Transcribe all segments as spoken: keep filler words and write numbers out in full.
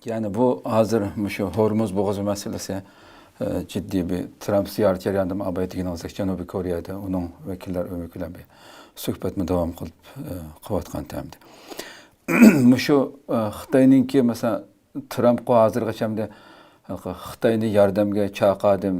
يەنى بۇ ھازىر مۇشۇ ھورمۇز بوغۇزى مەسىلىسى، ئە، جىددىي بىر ترامپ زىيارىتى جەريانىدىمۇ ئاۋايتا دېگىنىڭىزدەك جەنۇبىي كورېيەدە ئۇنىڭ ۋەكىللەر ئۆمىكى بىلەن بىر سۆھبەتمۇ داۋام قىلىپ، ئە، قىلىۋاتقان تەمدە. مۇشۇ، ئە، خىتاينىڭكى، مەسىلەن، ترامپقا ھازىرغىچە ئەمدى خىتاينى ياردەمگە چاقىردىم،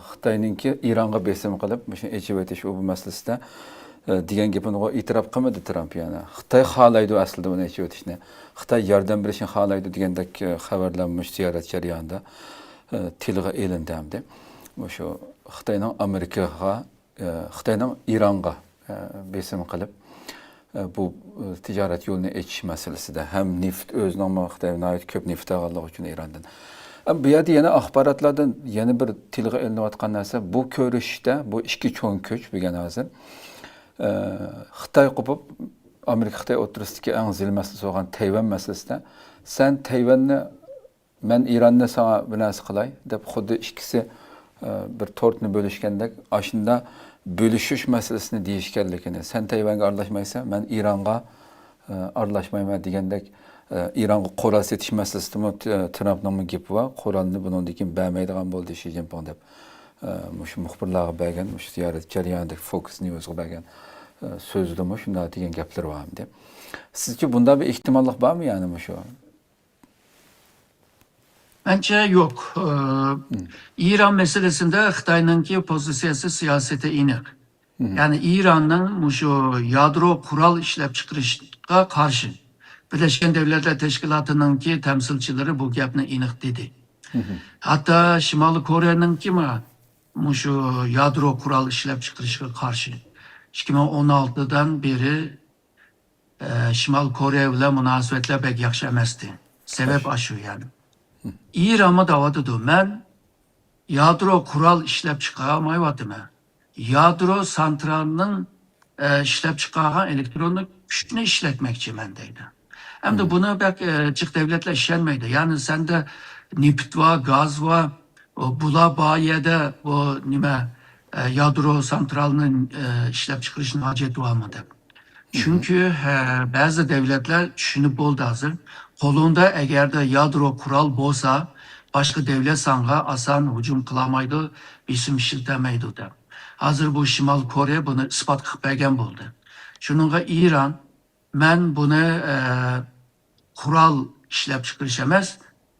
خىتاينىڭكى ئىرانغا بېسىم قىلىپ، مۇشۇنى ئېچىۋېتىش ئۇ بۇ مەسىلىسىدە، ئە، دېگەن گېپىنىغۇ ئېتىراپ قىلمىدى ترامپ يەنە. خىتاي خالايدۇ ئەسلىدە بۇنى ئېچىۋېتىشنى. خىتاي ياردەم بېرىشنى خالايدۇ دېگەندەك، ئە، خەۋەرلەر مۇشۇ زىيارەت جەريانىدا، ئە، تىلغا ئېلىندى ئەمدى. مۇشۇ خىتاينىڭ ئامېرىكىغا، ئە، خىتاينىڭ ئىرانغا، ئە، بېسىم قىلىپ، ئە، بۇ، ئە، تىجارەت يولىنى ئېچىش مەسىلىسىدە ھەم نېفىت ئۆزىنىڭمۇ خىتاي ناھايىتى كۆپ نېفىت ئالغانلىقى ئۈچۈن ئىراندىن. ئەم، بۇ يەردە يەنە ئاخباراتلاردىن يەنە بىر تىلغا ئېلىنىۋاتقان نەرسە، بۇ كۆرۈشۈشتە، بۇ ئىككى چوڭ كۈچ بۈگۈن ھازىر، ئە، خىتاي قوپۇپ، ئامېرىكا خىتاي ئوتتۇرىسىدىكى ئەڭ زىل مەسىلىسى بولغان تەيۋەن مەسىلىسىدە، سەن تەيۋەننى مەن ئىراننى ساڭا بىر نەرسە قىلاي دەپ، خۇددى ئىككىسى، ئە، بىر تورتنى بۆلۈشكەندەك، ئاشۇندا بۆلۈشۈش مەسىلىسىنى دېيىشكەنلىكىنى، سەن تەيۋەنگە ئارىلاشمايسەن، مەن ئىرانغا، ئە، ئارىلاشمايمەن دېگەندەك، ئە، ئىرانغا قورال سېتىش مەسىلىسىدىمۇ، ئە، ترامپنىڭمۇ گېپى بار، قورالنى بۇنىڭدىن كېيىن بەرمەيدىغان بولدى شى جىنپىڭ دەپ، ئە، مۇشۇ مۇخبىرلارغا بەرگەن، مۇشۇ زىيارەت جەريانىدىكى فوكس نيۇزغا بەرگەن، ئە، سۆزىدىمۇ شۇنداق دېگەن گەپلىرى بار ئەمدى. سىزچە بۇنداق بىر ئېھتىماللىق بارمۇ يەنى مۇشۇ؟ مەنچە يوق. ئى، ئىران مەسىلىسىندە خىتاينىڭكى پوزىتسىيەسى، سىياسىتى ئېنىق. يەنى ئىراننىڭ مۇشۇ يادرو قورال ئىشلەپچىقىرىشقا قارشى. بىرلەشكەن دۆلەتلەر تەشكىلاتىنىڭكى تەمسىلچىلىرى بۇ گەپنى ئېنىق دېدى. ھەتتا شىمالىي كورېيەنىڭكىمۇ مۇشۇ يادرو قورال ئىشلەپچىقىرىشقا قارشى. ئىككى مىڭ ئون ئالتىدىن بېرى ئە، شىمال كورېيە بىلەن مۇناسىۋەتلەر بەك ياخشى ئەمەستى. سەۋەب ئاشۇ يەنى. ئىرانمۇ دەۋاتىدۇ، مەن يادرو قورال ئىشلەپ چىقارمايۋاتىمەن. يادرو سانترالنىڭ، ئە، ئىشلەپ چىقارغان ئېلېكترونلۇق كۈچنى ئىشلەتمەكچىمەن دەيدۇ. ئەمدى بۇنى بەك، ئە، جىق دۆلەتلەر ئىشەنمەيدۇ. يەنى سەندە نېفىت بار، گاز بار، ئۇ، بۇلار بار يەردە بۇ نېمە، ئە، يادرو سانترالنى، ئە، ئىشلەپ چىقىرىشنىڭ ھاجىتى بارمۇ دەپ. چۈنكى، ھە، بەزى دۆلەتلەر چۈشىنىپ بولدى ھازىر. قولۇڭدا ئەگەردە يادرو قورال بولسا، باشقا دۆلەت ساڭا ئاسان ھۇجۇم قىلالمايدۇ، بېسىم ئىشلىتەلمەيدۇ دەپ. ھازىر بۇ شىمال كورېيە بۇنى ئىسپات قىلىپ بەرگەن بولدى. شۇنىڭغا ئىران مەن بۇنى، ئە، قورال ئىشلەپچىقىرىش ئەمەس،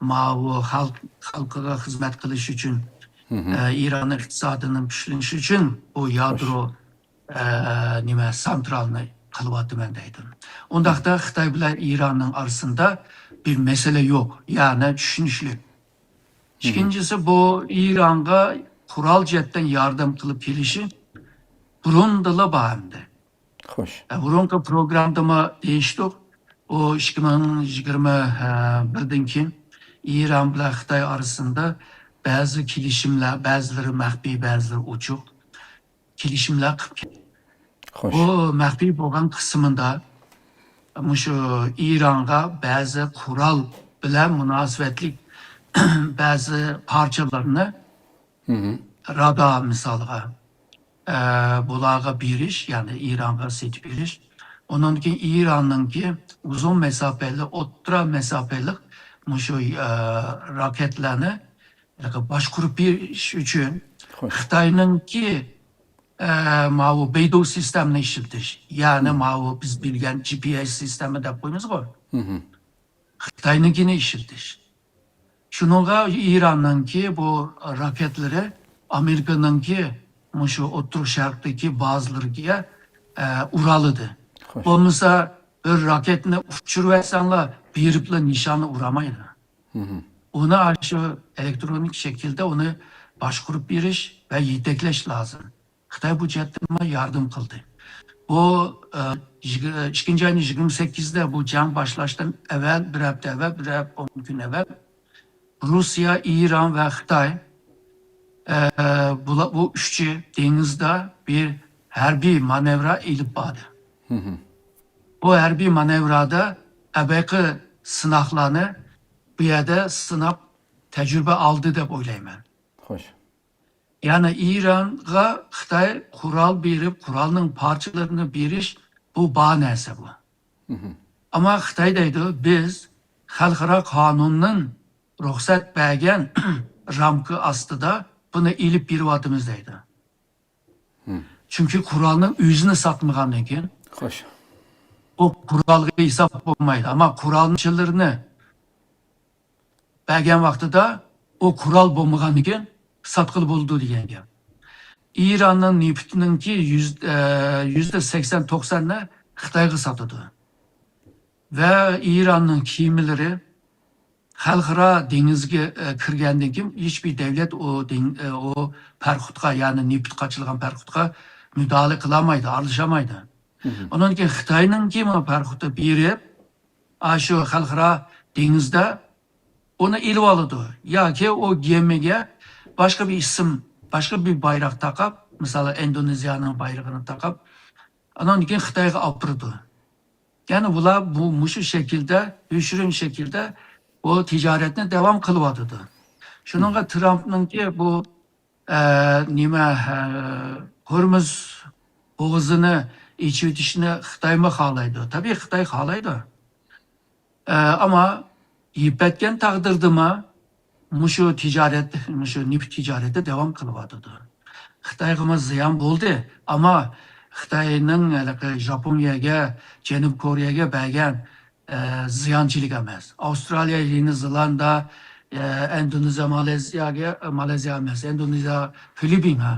ماۋۇ خەلق، خەلقىگە خىزمەت قىلىش ئۈچۈن، ئە، ئىراننىڭ ئىقتىسادىنىڭ كۈچلىنىشى ئۈچۈن بۇ يادرو، ئە، نېمە، سانترالنى قىلىۋاتىمەن دەيدۇ. ئۇنداقتا خىتاي بىلەن ئىراننىڭ ئارىسىندا بىر مەسىلە يوق، يەنى چۈشىنىشلىك. ئىككىنچىسى، بۇ ئىرانغا قورال جەھەتتىن ياردەم قىلىپ كېلىشى بۇرۇندىلا بار ئەمدى. خوش. ئە، بۇرۇنقى پروگراممىدىمۇ دېيىشتۇق. ئۇ ئىككى مىڭ يىگىرمە بىردىن كېيىن ئىران بىلەن خىتاي ئارىسىندا بەزى كېلىشىملەر، بەزىلىرى مەخپىي، بەزىلىرى ئوچۇق كېلىشىملەر قىلىپ كەلدى. خوش. بۇ مەخپىي بولغان قىسمىدا مۇشۇ ئىرانغا بەزى قورال بىلەن مۇناسىۋەتلىك بەزى پارچىلارنى رادار مىسالىغا، ئە، بۇلارغا بېرىش، يەنى ئىرانغا سېتىپ بېرىش. ئۇنىڭدىن كېيىن ئىراننىڭكى ئۇزۇن مەساپىلىك، ئوتتۇرا مەساپىلىك مۇشۇ، ئە، راكېتلارنى باشقۇرۇپ بېرىش ئۈچۈن خوش. خىتاينىڭكى، ئە، ماۋۇ بەيدۇ سىستېمىنى ئىشلىتىش، يەنى ماۋۇ بىز بىلگەن جى پى ئېس سىستېما دەپ قويىمىزغۇ. خىتاينىڭكىنى ئىشلىتىش. شۇنىڭغا ئىراننىڭكى بۇ راكېتلىرى ئامېرىكىنىڭكى مۇشۇ ئوتتۇرا شەرقتىكى بازىلىرىگە، ئە، ئۇرالىدى. خوش. بولمىسا بىر راكېتنى ئۇچۇرۇۋەتسەڭلار بېرىپلا نىشاننى ئۇرالمايدۇ. ئۇنى ئاشۇ ئېلېكترونىك شەكىلدە ئۇنى باشقۇرۇپ بېرىش ۋە يېتەكلەش لازىم. خىتاي بۇ جەھەتتىمۇ ياردەم قىلدى. بۇ، ئە، يىگ-، ئىككىنچى ئاينىڭ يىگىرمە سەككىزىدە بۇ جەڭ باشلاشتىن ئەۋۋەل، بىر ھەپتە ئەۋۋەل، بىر ھەپ-، ئون كۈن ئەۋۋەل روسىيە، ئىران ۋە خىتاي، ئە، بۇلا-، بۇ ئۈچى دېڭىزدا بىر ھەربىي مانېۋىر ئېلىپ باردى. بۇ ھەربىي مانېۋىردا ئەبەقى سىناقلارنى بۇ يەردە سىناپ تەجرىبە ئالدى دەپ ئويلايمەن. خوش. يەنى ئىرانغا خىتاي قورال بېرىپ، قورالنىڭ پارچىلىرىنى بېرىش، بۇ بار نەرسە بۇ. ئەمما خىتاي دەيدۇ، بىز خەلقئارا قانۇننىڭ رۇخسەت بەرگەن رامكا ئاستىدا بۇنى ئېلىپ بېرىۋاتىمىز دەيدۇ. چۈنكى قورالنىڭ ئۆزىنى ساتمىغاندىن كېيىن، خوش. ئۇ قورالغا ھېساب بولمايدۇ. ئەمما قورالنىڭ چىلىرىنى بەرگەن ۋاقتىدا ئۇ قورال بولمىغاندىن كېيىن ساتقىلى بولىدۇ دېگەن گەپ. ئىراننىڭ نېفىتىنىڭكى يۈز، ئە، يۈزدە سەكسەن توقسانىنى خىتايغا ساتىدۇ. ۋە ئىراننىڭ كېمىلىرى خەلقئارا دېڭىزگە، ئە، كىرگەندىن كېيىن ھېچبىر دەۋلەت ئۇ دېڭ-، ئە، ئۇ پەرخۇدقا، يەنى نېفىت قاچىلىغان پەرخۇدقا مۇداخىلە قىلالمايدۇ، ئارىلىشالمايدۇ. ئۇنىڭدىن كېيىن خىتاينىڭكى مانا پەرخۇدى بېرىپ، ئاشۇ خەلقئارا دېڭىزدا ئۇنى ئېلىۋالىدۇ. ياكى ئۇ گېمىگە باشقا بىر ئىسىم، باشقا بىر بايراق تاقاپ، مىسالى ئىندونېزىيەنىڭ بايرىقىنى تاقاپ، ئانىڭدىن كېيىن خىتايغا ئاپىرىدۇ. يەنى بۇلار بۇ، مۇشۇ شەكىلدە، يوشۇرۇن شەكىلدە بۇ تىجارەتنى داۋام قىلىۋاتىدۇ. شۇنىڭغا ترامپنىڭكى بۇ، ئە، نېمە، ئە، ھورمۇز بوغۇزىنى ئېچىۋېتىشنى خىتايمۇ خالايدۇ. تەبىئىي، خىتاي خالايدۇ. ئە، ئەمما يېپىۋەتكەن تەقدىردىمۇ مۇشۇ تىجارەت، مۇشۇ نېفىت تىجارىتى داۋام قىلىۋاتىدۇ. خىتايغىمۇ زىيان بولدى، ئەمما خىتاينىڭ ھېلىقى ژاپونىيەگە، جەنۇبىي كورېيەگە بەرگەن، ئە، زىيانچىلىك ئەمەس. ئاۋسترالىيە، يېڭى زېلاندىيە، ئە، ئىندونېزىيە، مالايزىيەگە، مالايزىيە ئەمەس، ئىندونېزىيە، فىلىپپىن، ھە،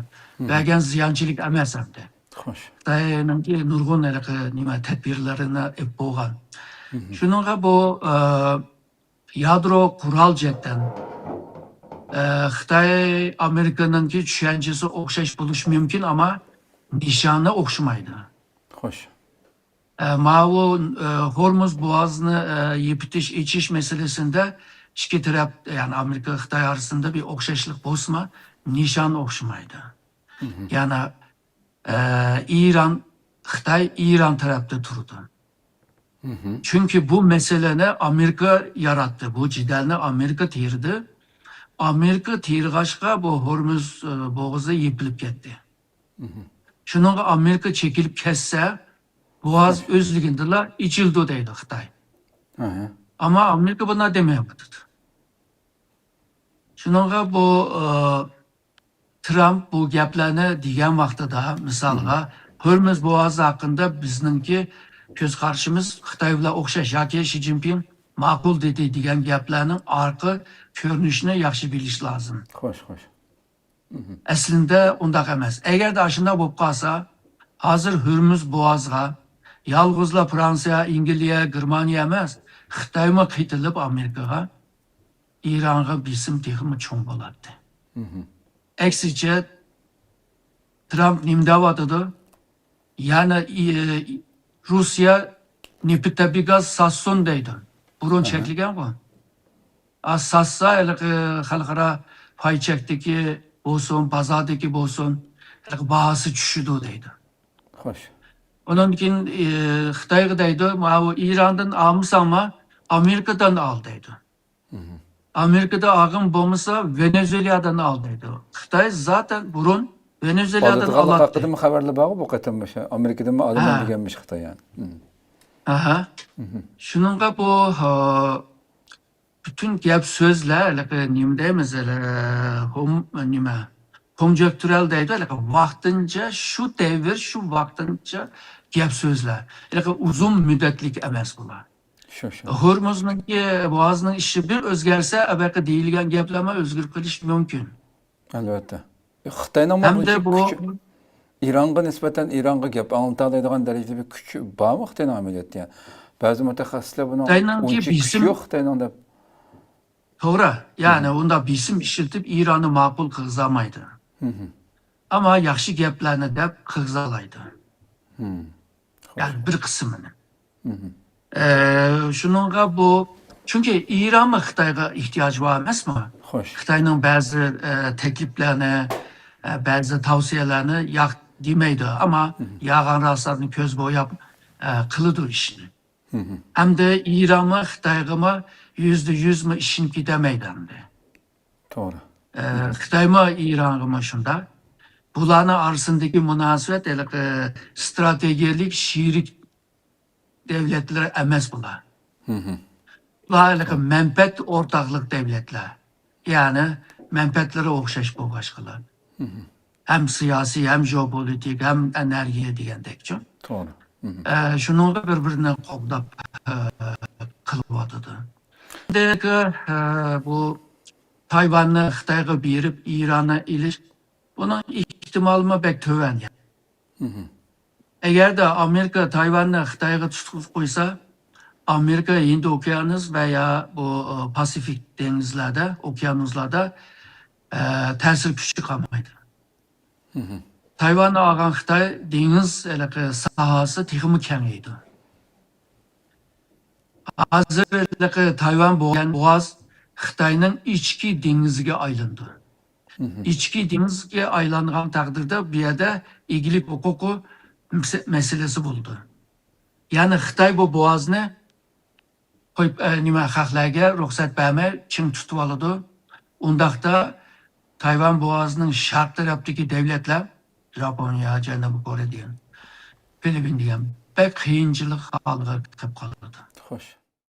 بەرگەن زىيانچىلىك ئەمەس ئەمدى. خوش. خىتاينىڭكى نۇرغۇن ھېلىقى نېمە تەدبىرلىرىنى ئېلىپ بولغان. شۇنىڭغا بۇ، ئە، يادرو قورال جەھەتتىن، ئە، خىتاي ئامېرىكىنىڭكى چۈشەنچىسى ئوخشاش بولۇشى مۇمكىن، ئەمما نىشانى ئوخشىمايدۇ. خوش. ئە، ماۋۇ، ئە، ھورمۇز بوغازىنى، ئە، يېپىتىش، ئېچىش مەسىلىسىندە ئىككى تەرەپ، يەنى ئامېرىكا، خىتاي ئارىسىندا بىر ئوخشاشلىق بولسىمۇ، نىشان ئوخشىمايدۇ. يەنى، ئە، ئىران، خىتاي ئىران تەرەپتە تۇرىدۇ. چۈنكى بۇ مەسىلىنى ئامېرىكا ياراتتى، بۇ جېدەلنى ئامېرىكا تېرىدى. ئامېرىكا تېرىغاچقا بۇ ھورمۇز، ئە، بوغۇزى يېپىلىپ كەتتى. شۇنىڭغا ئامېرىكا چېكىلىپ كەتسە، بوغاز ئۆزلۈكىدىنلا ئېچىلىدۇ دەيدۇ خىتاي. ئەمما ئامېرىكا بۇنداق دېمەيۋاتىدۇ. شۇنىڭغا بۇ، ئى، ترامپ بۇ گەپلەرنى دېگەن ۋاقتىدا، مىسالغا، ھۆرمۈز بوغازى ھەققىدە بىزنىڭكى كۆز قارىشىمىز خىتاي بىلەن ئوخشاش ياكى شى جىنپىڭ ماقۇل دېدى دېگەن گەپلەرنىڭ ئارقا كۆرۈنۈشىنى ياخشى بىلىش لازىم. خوش، خوش. ئەسلىندە ئۇنداق ئەمەس. ئەگەردە ئاشۇنداق بولۇپ قالسا، ھازىر ھۆرمۈز بوغازىغا يالغۇزلا فرانسىيە، ئەنگلىيە، گېرمانىيە ئەمەس، خىتايمۇ قېتىلىپ ئامېرىكىغا، ئىرانغا بېسىم تېخىمۇ چوڭ بولاتتى. ئەكسىچە، ترامپ نېمە دەۋاتىدۇ؟ يەنى، ئى، روسىيە نېفىت تەبىئىي گاز ساتسۇن دەيدۇ. بۇرۇن چەكلىگەنغۇ. ئا، ساتسا، ھېلىقى خەلقئارا پاي چەكتىكى بولسۇن، بازاردىكى بولسۇن، ھېلىقى باھاسى چۈشىدۇ دەيدۇ. خوش. ئۇنىڭدىن كېيىن، ئى، خىتايغا دەيدۇ، ماۋۇ ئىراندىن ئالمىساڭما، ئامېرىكىدىن ئال دەيدۇ. ئامېرىكىدا ئالغىن بولمىسا، ۋېنېزۇېلادىن ئال دەيدۇ. خىتاي زاتەن بۇرۇن ۋېنېزۇئېلادىن ئالىدىغانلىق ئالاتتى. ھەققىدىمۇ خەۋەرلەر بارغۇ بۇ قېتىم مۇشۇ ئامېرىكىدىنمۇ ئالىدىغان دېگەنمىش خىتاي يەنى. ئاھا. شۇنىڭغا بۇ، ھە، پۈتۈن گەپ سۆزلەر، ھېلىقى نېمە دەيمىز، ھېلى، ھوم-، نېمە، كونجېكتۇرال دەيدۇ، ھېلىقى ۋاقتىنچە، شۇ دەۋر، شۇ ۋاقتىنچە گەپ سۆزلەر. ھېلىقى ئۇزۇن مۇددەتلىك ئەمەس بۇلار. شۇ، شۇ. ھورمۇزنىڭكى بوغازنىڭ ئىشى بىر ئۆزگەرسە، ئەبەقى دېيىلگەن گەپلەرمۇ ئۆزگىرىپ قېلىشى مۇمكىن. ئەلۋەتتە. خىتاينىڭ ھەمدە بۇ ئىرانغا نىسبەتەن ئىرانغا گەپ ئاڭلىتالايدىغان دەرىجىدە بىر كۈچى بارمۇ خىتاينىڭ ئەمەلىيەتتە؟ يەنى بەزى مۇتەخەسسىسلەر بۇنىڭ خىتاينىڭكى ئۇنچە كۈچى بېسىم يوق خىتاينىڭ دەپ. توغرا. يەنى ئۇنداق بېسىم ئىشلىتىپ ئىراننى ماقۇل قىلغۇزالمايدۇ. ئەمما ياخشى گەپلەرنى دەپ قىلغۇزالايدۇ. يەنى بىر قىسمىنى. ئە، شۇنىڭغا بۇ، چۈنكى ئىرانمۇ خىتايغا ئېھتىياجى بار ئەمەسمۇ؟ خوش. خىتاينىڭ بەزى، ئە، تەكلىپلەرنى، ئە، بەزى تەۋسىيەلەرنى ياق دېمەيدۇ، ئەمما يالغان راستلارنى كۆز بوياپ، ئە، قىلىدۇ ئىشنى. ھەمدە ئىرانمۇ خىتايغىمۇ يۈزدە يۈزمۇ ئىشىنىپ كېتەلمەيدۇ ئەمدى. توغرا. ئە، خىتايمۇ ئىرانغىمۇ شۇنداق. بۇلارنىڭ ئارىسىندىكى مۇناسىۋەت ھېلىقى ستراتېگىيەلىك شېرىك دۆلەتلەر ئەمەس بۇلار. بۇلار ھېلىقى مەنپەئەت ئورتاقلىق دۆلەتلەر. يەنى مەنپەئەتلىرى ئوخشاش بولغاچقىلا. ھەم سىياسىي، ھەم جېئوپولىتىك، ھەم ئېنېرگىيە دېگەندەكچۇ. توغرا. ئە، شۇنىڭغا بىر-بىرىنى قوغداپ، ئە، قىلىۋاتىدۇ. ئەمدى، ئە، بۇ تايۋاننى خىتايغا بېرىپ، ئىراننى ئېلىش، بۇنىڭ ئېھتىمالىمۇ بەك تۆۋەن. ئەگەردە ئامېرىكا تايۋاننى خىتايغا تۇتقۇزۇپ قويسا، ئامېرىكا ھىند ئوكيانۇس ۋە يا بۇ، ئە، پاسىفىك دېڭىزلاردا، ئوكيانۇسلاردا، ئە، تەسىر كۈچى قالمايدۇ. تايۋاننى ئالغان خىتاي دېڭىز ھېلىقى ساھەسى تېخىمۇ كېڭىيىدۇ. ھازىر ھېلىقى تايۋان بوغان بوغاز خىتاينىڭ ئىچكى دېڭىزىگە ئايلىنىدۇ. ئىچكى دېڭىزگە ئايلانغان تەقدىردە بۇ يەردە ئىگىلىك ھوقۇقى مەس-، مەسىلىسى بولىدۇ. يەنى خىتاي بۇ بوغازنى قويۇپ، ئە، نېمە، خەقلەرگە رۇخسەت بەرمەي چىڭ تۇتۇۋالىدۇ. ئۇنداقتا تايۋان بوغازىنىڭ شەرق تەرەپتىكى دۆلەتلەر، ياپونىيە، جەنۇبىي كورېيە دېگەن، فىلىپپىن دېگەن بەك قىيىنچىلىق ھالىغا كىرىپ قالىدۇ. خوش.